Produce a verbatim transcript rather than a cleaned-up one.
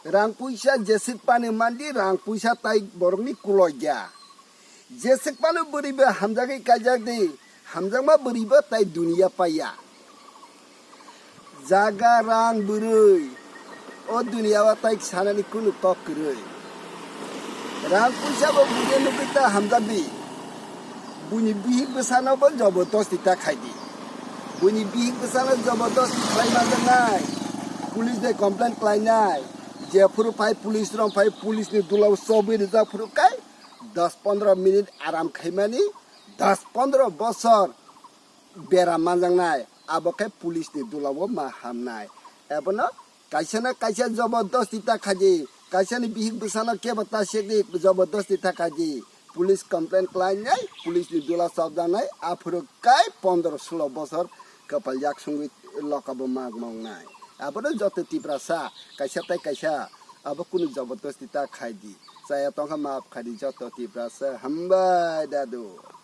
Rang puisa jeswk pano mandi, rang puisa tai borokni kulokya. Jeswk pano bwrwi bo hamjagwi kaijak di, hamjakma bwrwi bo tai duniya paiya. Jaga rang bwrwi, o duniya o tai sanani kunu kok kwrwi. Rang puisa bo bwrwi nugwi ta hamjakdi. Buini bihik bwsano bo jobodosti ta khaidi. Buini bihik bwsano jobodosti khlai manjaknai. Police bai complain khlainai. Jephuru phai police rok phai police ni dula o chobwi rijak phuru kai dos pondro minute aram khaimani, dos pondro bosor beram manjaknai, abo khe police ni dula o ma hamnai. Ebono kaisa na kaisa jobodosti ta khaidi, kaisa ni bihik bwsano kebo ta sekdi jobodosti ta khaidi. Police complain khlainai, police ni dula chopjaknai, aphuru kai pondro sulo bosor kwpal yak sungwi loka bo mak mongnai. Abono joto Tiprasa kaisa tai kaisa abo kunu jobodosti ta khaidi. Chaya tongkha maaf khaidi joto Tiprasa. Hambai dadu.